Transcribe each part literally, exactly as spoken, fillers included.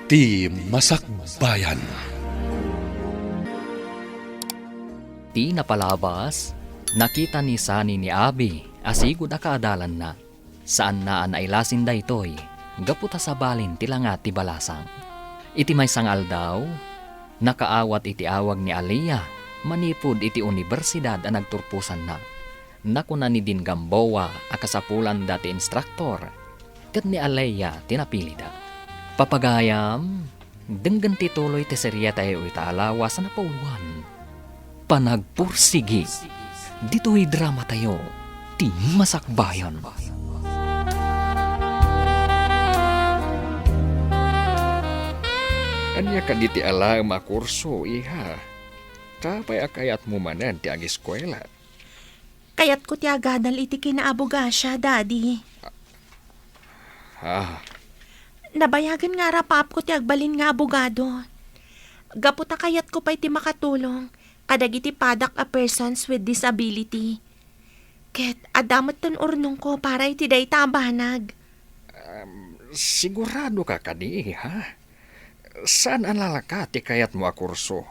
Ti Masakbayan. Ti napalabas, nakita ni Sunny ni Abby a sigud a kaadalanna. Saanna a nailasin daytoy, gapu ta sabalin ti langa ti balasang. Iti maysa nga aldaw, nakaawat iti awag ni Aliyah manipud iti universidad a nagturposanna. Nakuna ni Dean Gamboa a kasapulanda ti instruktor, ket ni Aliyah ti napilida. Papagayam, denggen ti tuloy ti serietayo ita a lawas a napauluan, Panagpursigi. Ditoy dramatayo, Ti Masakbayan. Ania kadi ti alaem a kurso, iha? Apay a kayatmo manen ti agiskuela? Kayatko ti agadal iti kinaabogasia, Daddy. Ah. Nabayagen nga arapaapko ti agbalin nga abogado. Gapu ta kayatko pay ti makatulong kadagiti padak a persons with disability. Ket adda met ti urnongko para iti dayta a banag. Um, sigurado ka kadi, ha? Saan a lalaka ti kayatmo a kurso?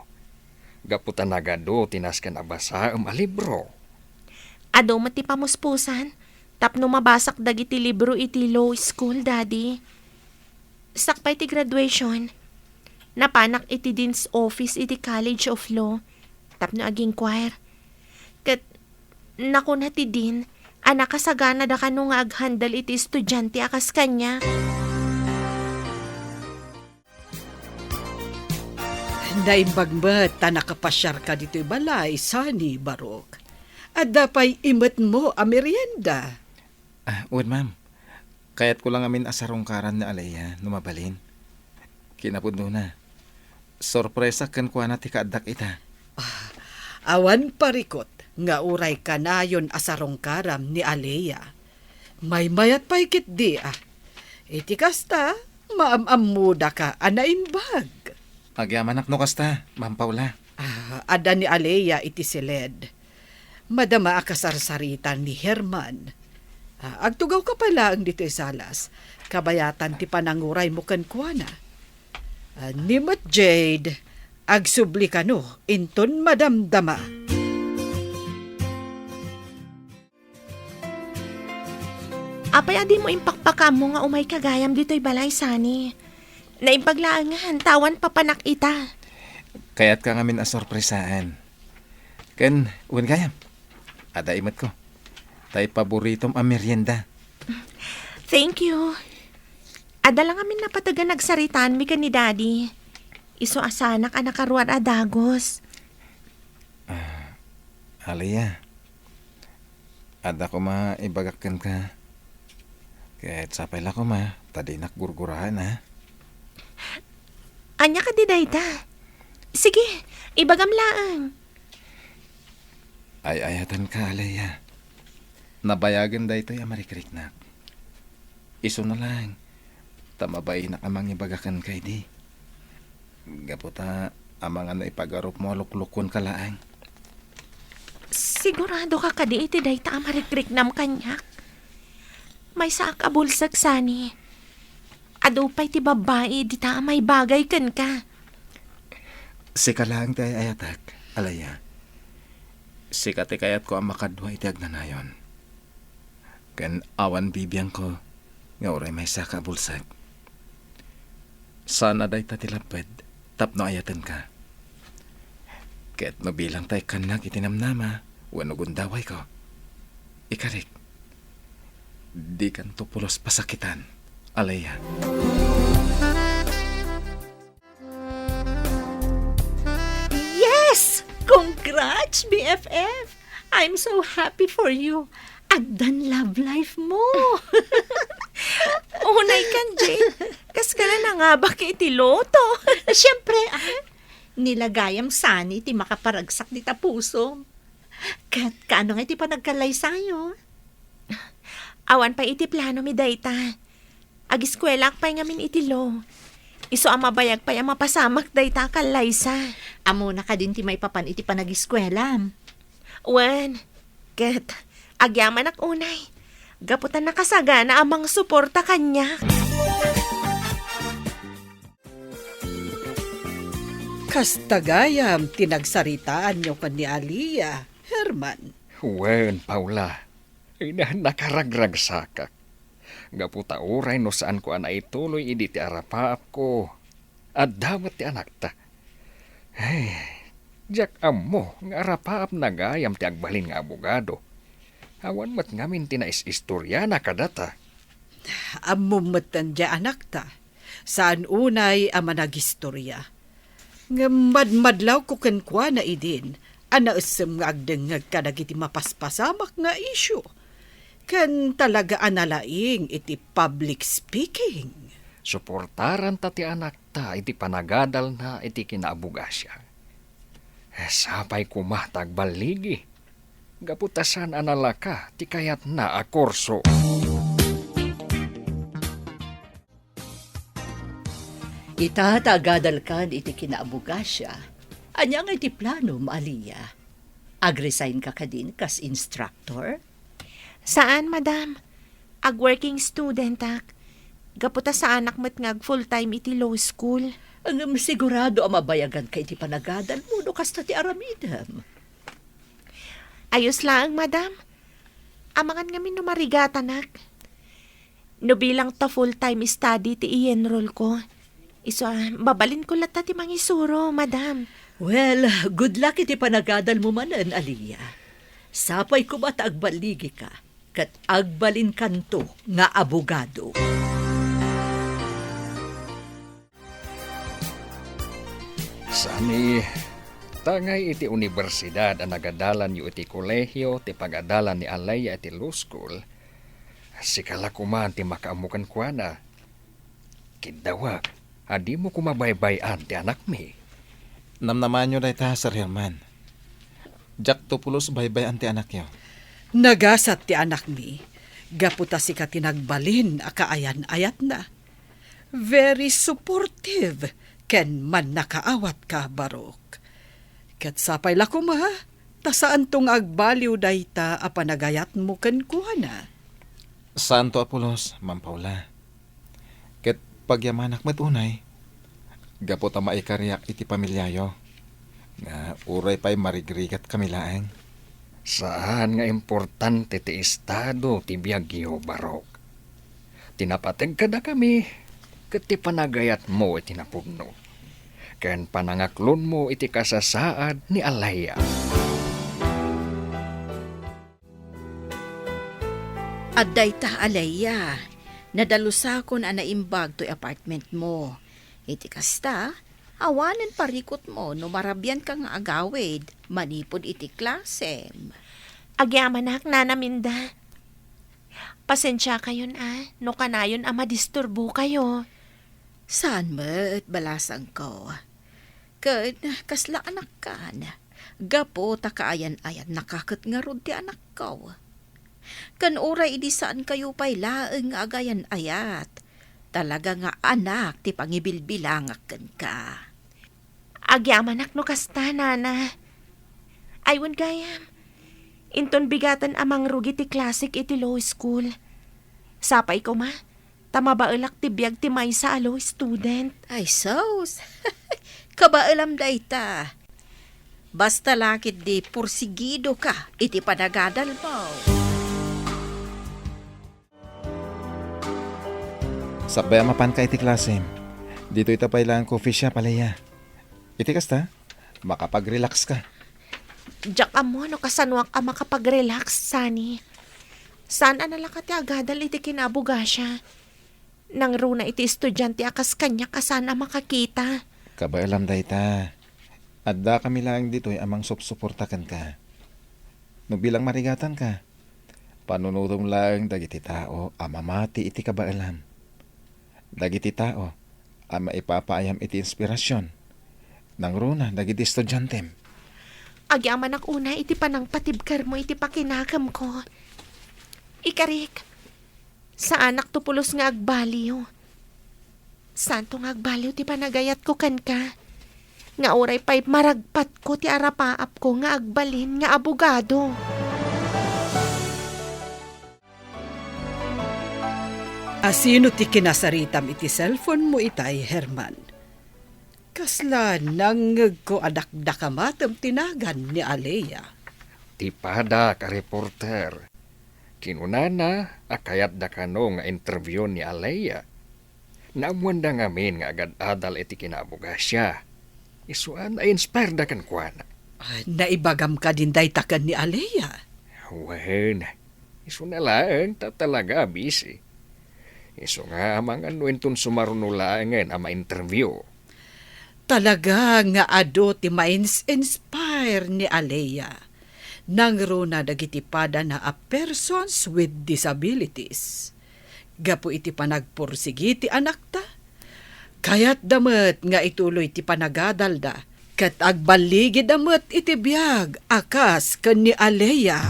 Gapu ta nagadu ti nasken a basaem a libro. Adu met ti pamuspusan tapno mabasak dagiti libro iti law school, Daddy. Sakbay ti graduation, napanak iti Dean's Office iti College of Law tapno ag-inquire. Ket nakuna ti Dean a nakasaganada kano nga aghandle iti estudiante a kas kaniak. Naimbag met ta nakapasiarka ditoy balay, Sunny, Barok. Adda pay imetmo a merienda? Ah, wen, ma'am. Kayatko la ngamin a sarungkaran ni Aliyah no mabalin. Kinapudnona, sorpresa kenkuana ti kaaddak ita. Ah, awan parikut nga uray kanayon a sarungkaram ni Aliyah. Maymayat pay ketdi, ah. Iti kasta, maam-ammodaka a naimbag. Agyamanak no kasta, Ma'am Paula. Ah, adda ni Aliyah iti siled. Madama a kasarsaritan ni Herman. Ah, agtugawka pay laeng ditoy salas. Kabayatan ti pananguraymo kenkuana. Ah, ni met Jade, agsubli kano inton madamdama. Apay a dimo impakpakaammo nga umayka gayam ditoy balay, Sunny? Naimbag laengen, ta awan papanak ita. Kayatka ngamin a sorpresaan. Ken, wen gayam, adda imetko. Tay paboritom a merienda. Thank you. Adda la ngamin napateg a nagsaritaanmi ken ni Daddy. Isu a saanak a nakaruar a dagus. Ah, Aliyah, adda koma ibagak kenka. Ket sapay la koma ta dinak gurguraen, a. Ania kadi dayta? Sige, ibagam laeng. Ay-ayatenka, Aliyah. Nabayagen daytoy a marikriknak. Isuna laeng, ta mabainak a mangibaga kenka idi. Gapu ta amangan no ipagarupmo a luklukuenka laeng. Siguradoka kadi iti dayta a marikriknam kaniak? Maysaak a bulsek, Sunny. Adu pay ti babbai dita a maibagay kenka. Sika laeng ti ay-ayatek, Aliyah. Sika ti kayatko a makadua iti agnanayon. Ken awan bibiangko nga uray maysaka a bulsek. Saan a dayta ti lapped tapno ayatenka. Ket no bilangta ikkannak iti namnama wenno gundawayko, ikarik, dikanto pulos pasakitan, Aliyah. Yes! Congrats, B F F! I'm so happy for you. Addan love life mo. Unay kan, Jade. Kas ka la nangabak iti loto. Siyempre, ah. Nilagayam sani ti makaparagsak dita pusom. Ket kaano nga iti panagkallaysayo? Awan pay iti plano mi dayta. Agiskuelaak pay ngamin iti law. Isu a mabayag pay a mapasamak dayta a kallaysa. Ammona kadin ti maipapan iti panagiskuelam? Wen, ket agyamanak unay. Gapu ta nakasagana a mangsuporta kaniak. Kasta gayam ti nagsaritaanyo ken ni Alia, Herman. Wen, Paula. Ina, nakaragragsakak. Gapu ta uray no saanko a naituloy idi ti arapaapko, adda met ti anakta. Ay, diak ammo nga arapaapna gayam ti agbalin nga abogado. Awan met ngamin ti nais-istoriana kadata. Ammom metten diay anakta. Saan unay a managistoria. Ngem madmadlawko kenkuana idin a naessem nga agdengngeg kadagiti mapaspasamak nga isyu, ken talaga a nalaing iti public speaking. Suportaranta ti anakta iti panagadalna iti kinaabogasia. Sapay koma ta agballigi, gapu ta saan a nalaka ti kayatna a kurso. Ita ta agadalkan iti kinaabogasia, ania nga iti planom, Alia? Agresign ka kadin kas instructor? Saan, madam. Ag-working studentak. Gapu ta saanak met nga ag-full-time iti law school. Ngem sigurado a mabayagan ka iti panagadal mo no kasta ti aramidem. Ayos laeng, madam. Amangan ngamin no marigatanak. No bilang ta full-time study ti i-enroll ko, isu a, mabalinko latta ti mangisuro, madam. Well, good luck iti panagadal mo manen, Alia. Sapay koma ta agballigika ket agbalinkanto nga abogado. Sani, tangay iti universidad a nagadalanyo iti kolehio ti pagadalan ni Alea iti law school, sika la koman ti makaammo kenkuana. Kiddawak a dimo koma baybay-an ti anakmi. Namnamaanyo dayta, Sir Herman. Diakto pulos baybay-an ti anakyo. Nagasat ti anakmi, gapu ta sika ti nagbalin a kaayan-ayatna. Very supportive ken mannakaawat ka, Barok. Ket sapay la koma, ta saanto nga agbaliw dayta a panagayatmo kenkuana. Saanto a pulos, Ma'am Paula. Ket pagyamanak met unay, gapu ta maikariak iti pamiliayo, nga uray pay marigrigatkami laeng. Saan nga importante ti estado ti biagyo, Barok. Ti napateg kadakami ket ti panagayatmo iti napudno, ken panangaklonmo iti kasasaad ni Alea. Adda ita, Alea. Nadalusakon a naimbag toy apartment mo. Iti kasta, awanen parikutmo no marabianka nga agawid manipud iti klasem. Agyamanak, Nana Minda. Pasensiakayon a no kanayon a madisturbokayo. Saan met, balasangko. Ken kasla anakkan, gapu ta kaayan-ayannaka ket ngarud ti anakko. Ken uray idi saankayo pay laeng nga agayan-ayat, talaga nga anak ti pangibilbilangak kenka. Agyamanak no kasta, Nana. Ay, wen gayam. Inton bigaten a mangrugi ti klasek iti law school. Sapay koma, ta mabaelak ti biag ti maysa a law student. Ay, sus! Kabaelam dayta. Basta la ketdi porsigidoka iti panagadalmo. Sakbay a mapanka iti klasem, ditoy ta pay laeng coffee shop, Alea. Iti kasta, makapag-relax ka. Diak ammo no kasanoak a makapag-relax, Sunny. Saan a nalaka ti agadal iti kinaabogasia. Nangruna iti estudiante a kas kaniak a saan a makakita. Kabaelam dayta. Addakami laeng ditoy a mangsupsuporta kenka. No bilang marigatanka, panunotem laeng dagiti tao a mamati iti kabaelam. Dagiti tao a maipapaayam iti inspirasion, nangruna dagiti estudiantem. Agyamanak unay iti panangpatibkermo iti pakinakemko. Ikarik, saanakto pulos nga agbaliw. Saanto nga agbaliw ti panagayatko kenka, nga uray pay maragpatko ti arapaapko nga agbalin nga abogado. Asino ti kinasaritam iti cellphone mo itay, Herman? Kasla nangngegko a dakdakamatem ti nagan ni Alea. Ti padak a reporter. Kinunana a kayatda kano nga interview ni Alea. Naammoanda ngamin nga agad-adal iti kinaabogasia. Isu a na-inspireda kenkuana. Ah, naibagam kadin dayta ken ni Alea? Wen, isuna laeng ta talaga a busy. Isu nga amangan no inton sumaruno laengen a ma-interview. Talaga nga adu ti ma-ins-inspire ni Alea. Nangruna dagiti padana a persons with disabilities. Gapu iti panagpursigi ti anakta, kayatda met nga ituloy ti panagadalda, ket agballigida met iti biag a kas ken ni Alea.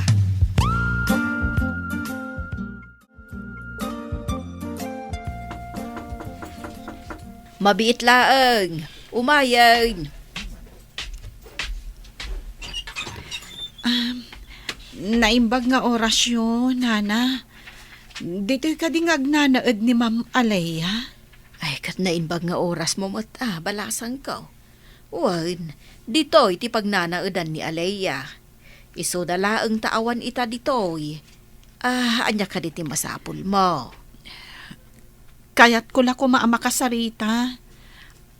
Mabiit laeng. Umayen. Um, naimbag nga orasyo, Nana. Ditoy kadi nga agnanaed ni Ma'am Alea? Ay, ket naimbag nga orasmo met a, balasangko. Wen, ditoy ti pagnanaedan ni Alea. Isuda laeng ta awan ita ditoy. Ah, ania kadi ti masapulmo? Kayatko la koma a makasarita.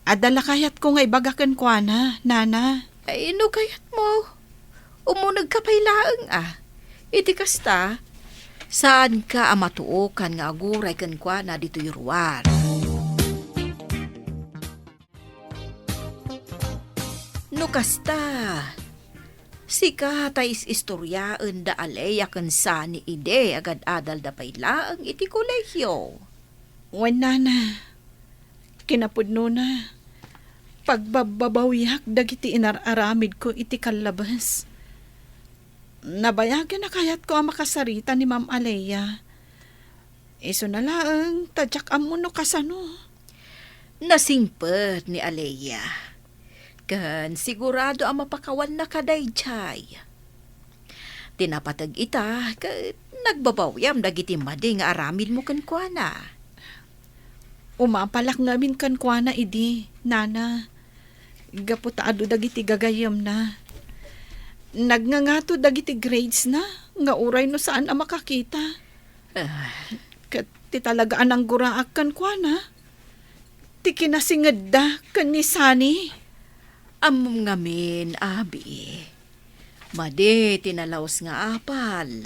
Adda la kayatko nga ibaga kenkuana, Nana. Ay, no kayatmo, umunegka pay laeng a. Iti kasta, saanka a matuokan nga aguray kenkuana ditoy ruar. No kasta, sika ta is-istoriaen da Alea ken Sunny idi agad-adalda pay laeng iti kolehio. Wen, Nana, kinapudnona, pagbabbabawiak dagiti inar-aramidko iti kallabes. Nabayagen a kayatko a makasarita ni Ma'am Alea. Isuna laeng ta diak ammo no kasano. Nasingpet ni Alea. Ken sigurado a mapakawanna kadaydiay. Ti napateg ita ket nagbabawiam dagiti madi nga aramidmo kenkuana. Umapalak ngamin kenkuana idi, Nana, gapu ta adu dagiti gagayyemna. Nagngangato dagiti gradesna nga uray no saan a makakita. Ah. Ket ti talaga a nangguraak kenkuana, ti kinasingedda ken ni Sunny. Ammom ngamin, abi. Madi ti nalaus nga apal.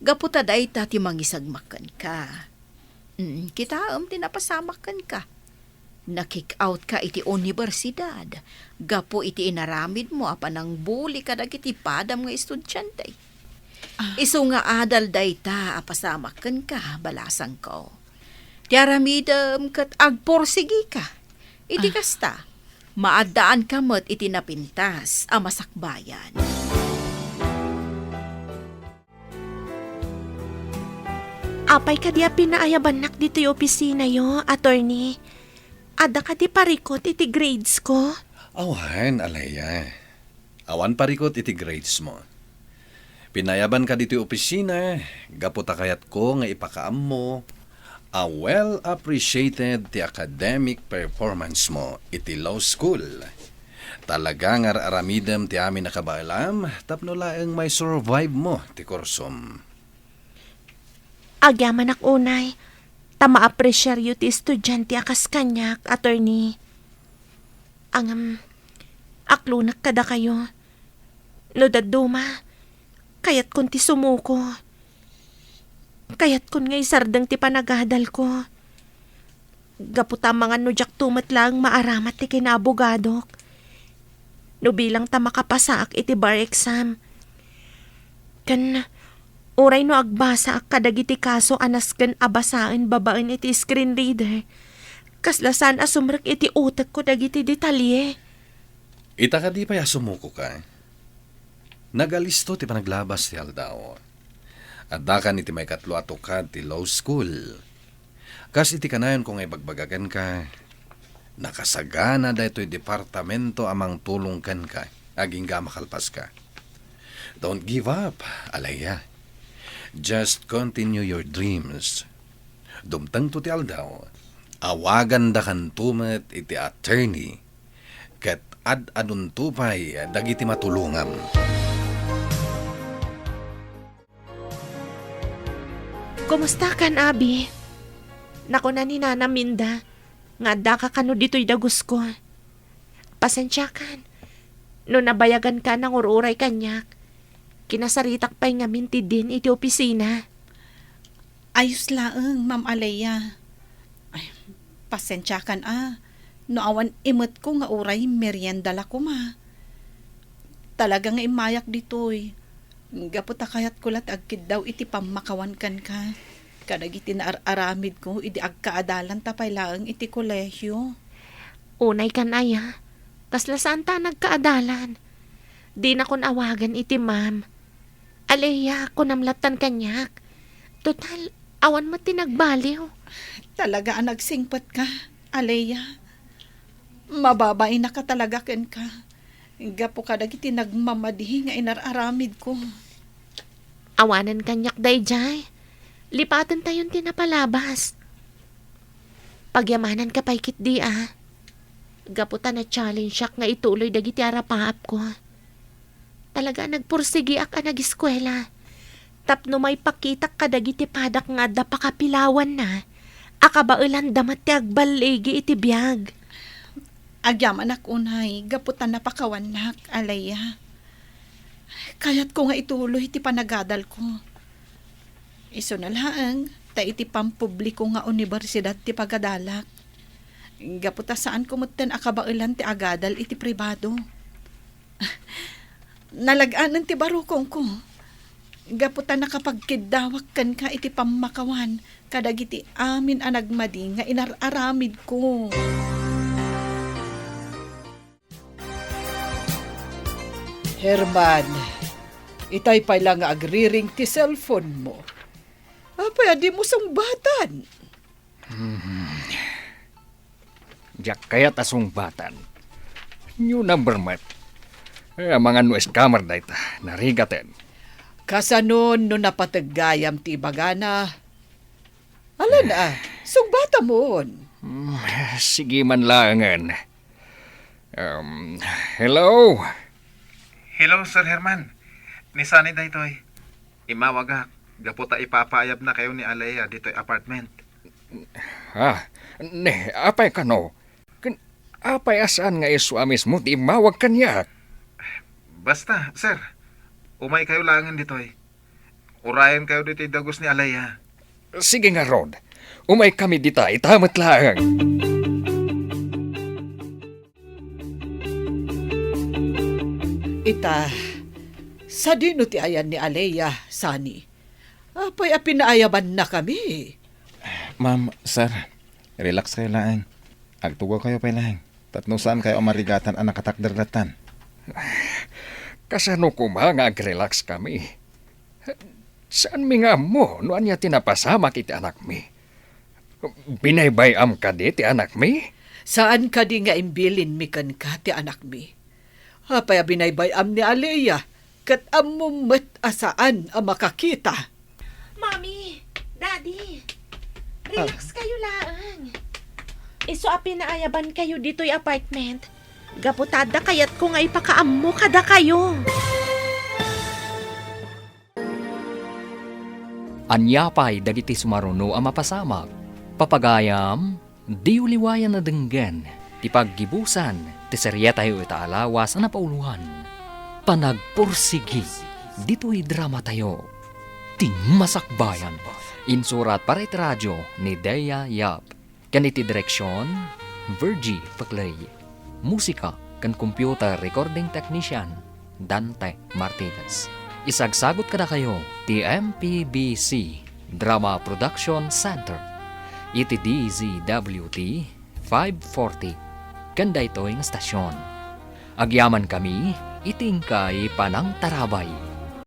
Gapu ta dayta ti mangisagmak kenka. Mm, kitaem ti napasamak kenka. Nakik-out ka iti universidad gapu iti inaramidmo a panangbuli kadagiti padam nga estudiante. Ah. Isu nga adal dayta a pasamak kenka, balasangko. Ti aramidem ket agporsigika. Iti Ah. kasta, maaddaanka met iti napintas a masakbayan. Apay kadi a pinaayabannak ditoy opisinayo, attorney? Adda kadi parikut iti grades ko? Awan, Alea. Awan parikut iti grades mo. Pinayabanka ditoy opisina gapu ta kayatko nga ipakaammo a well appreciated ti academic performance mo iti law school. Talaga nga ar-aramidem ti amin a kabaelam tapno laeng mai-survive mo ti kursom. Agyamanak unay, ta maapresiaryo ti estudiante a kas kaniak, attorney. Ngem, aklonek kadakayo. No dadduma, kayatkon ti sumuko. Kayatkon nga isardeng ti panagadalko. Gapu ta amangan no diakto met laeng maaramat ti kinaabogadok. No bilang ta makapasaak iti bar exam. Ken uray no agbasaak kadagiti kaso a nasken a basaen babaen iti screen reader, kasla saan a sumrek iti utekko dagiti detalye. Ita kadi pay a sumukoka? Nagalisto ti panaglabas ti aldaw. Addakan iti maikatlo a tukad ti law school. Kas iti kanayonko nga ibagbaga kenka, nakasagana daytoy departamento a mangtulong kenka agingga a makalpaska. Don't give up, Alea. Just continue your dreams. Dumtengto ti aldaw. Awagandakanto met iti attorney ket ad-adunto pay dagiti matulongam. Kumustakan, Abi? Nakuna ni Nana Minda nga addaka kano ditoy dagusko. Pasensiakan no nabayaganka a nangur-uray kaniak. Kinasaritak pay ngamin ti Dean iti opisina. Ayos laeng, Ma'am Alea. Ay, pasensiakan a, no awan imetko nga uray merienda la koma. Talaga nga immayak ditoy. Gapu ta kayatko la ti agkiddaw iti pammakawan kenka kadagiti naar-aramidko idi agkaadalan ta pay laeng iti kolehio. Unay kan aya, kasla saan ta nagkaadalan. Dinakon awagan iti ma'am. Alea, kunam lattan kaniak. Total, awan met ti nagbaliw. Talaga a nagsingpetka, Alea. Mababainaka talaga kenka. Gapu kadagiti nagmamadi nga inar-aramidko. Awanen kaniak daydiay. Lipatentayon ti napalabas. Pagyamananka pay ketdi a. Gapu ta na-challengeak nga ituloy dagiti arapaapko. Talaga a nagpursigiak a nagiskuela. Tapno maipakitak kadagiti padak nga adda pakapilawanna, a kabaelanda met ti agballigi iti biag. Agyamanak unay gapu ta napakawannak, Alea. Kayatko nga ituloy ti panagadalko. Isuna laeng ta iti pampubliko nga universidad ti pagadalak. Gapu ta saanko metten a kabaelan ti agadal iti pribado. Nalag-anen ti barukongko. Gapu ta nakapagkiddawak kenka iti pammakawan kadagiti amin a nagmadi nga inar-aramidko. Herman, itay pay la nga agriring ti cellphone mo. Apay a dimo sungbatan? Hmm. Diak kayat a sungbatan. New number met. Eh, amangan no scammer dayta. Narigaten. Kasano no napateg gayam ti ibagana? Alan a, sungbatamon. Hmm, sige man laengen. Um, hello? Hello, Sir Herman. Ni Sunny daytoy. Immawagak gapu ta ipapaayabnakayo ni Alea ditoy apartment. Ha? Ne, apay kano? Ken apay a saan nga isu a mismo ti immawag kaniak? Basta, sir, umaykayo laengen ditoy. Urayenkayo ditoy dagus ni Alea. Sige ngarud, umaykami dita ita met laeng. Ita, sadino ti ayan ni Alea, Sunny? Apay a pinaayabannakami? Ma'am, sir, relax kayo laeng. Agtugaw kayo pay laeng. Tapno saan kayo a marigatan a nakatakder lattan. Kasano koma nga agrelax kami? Saanmi nga ammo no ania ti napasamak iti anakmi. Binaybay-am kadi ti anakmi? Saan kadi nga imbilinmi kenka ti anakmi? Apay a binaybay-am ni Alea, ket ammom met a saan a makakita? Mami, Daddy, relax kayo laeng. Isu a pinaayabankayo ditoy apartment, gapu ta adda kayatko nga ipakaammo kadakayo. Ania pay dagiti sumaruno a mapasamak? Papagayam, diyo liwayan a denggen ti paggibusan ti serietayo ita a lawas a napauloan, Panagpursigi, ditoy dramatayo, Ti Masakbayan. Insurat para iti radio ni Dea Yap. Ken iti direksion, Virgie Paclay. Musika ken computer recording technician, Dante Martinez. Isagsagut kadakayo ti M P B C Drama Production Center iti D Z W T five forty ken daytoy nga stasyon. Agyamankami iti inkay panangtarabay.